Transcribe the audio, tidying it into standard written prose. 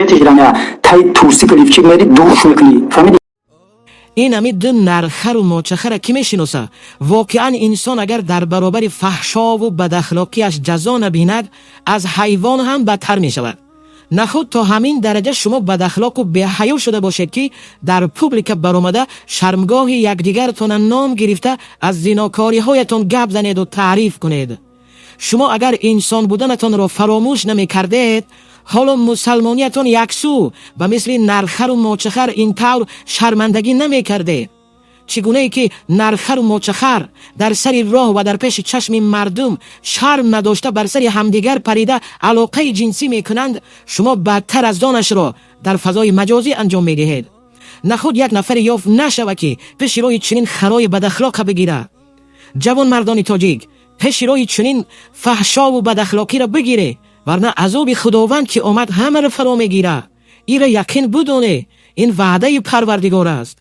Тай трусик, лифчик мери, душ мекунӣ, фаҳмидӣ? Ин ами ду нархару мочахара кӣ мешиноса? Воқеан, инсон агар дар баробари фаҳшову бадахлоқиаш ҷазо набинад, аз ҳайвон ҳам бадтар мешавад. Нахуд то ҳамин дараҷа шумо бадахлоқу беҳаё шуда бошед, ки дар публика баромада, шармгоҳи якдигартона ном гирифта, аз зинокориҳоятон гап занеду таъриф кунед. Шумо агар инсон буданатонро фаромӯш намекардед, ҳоло мусалмониятон яксӯ, ба мисли нархару мочахар ин тавр шармандагӣ намекардед. Чӣ гунае ки нархару мочахар дар сари роҳ ва дар пеши чашми мардум шарм надошта, бар сари ҳамдигар парида, алоқаи ҷинсӣ мекунанд, шумо бадтар аз донашро дар фазои маҷозӣ анҷом медиҳед. Нахуд як нафаре ёфт нашава, ки пеши роҳи чунин харои бадахлоқа бигирад? Ҷавонмардони тоҷик, пеши роҳи чунин фаҳшову бадахлоқиро бигире, варна азоби Худованд ки омад, ҳамаро фаро мегирад. Ира яқин будоне, ин ваъдаи Парвардигор аст.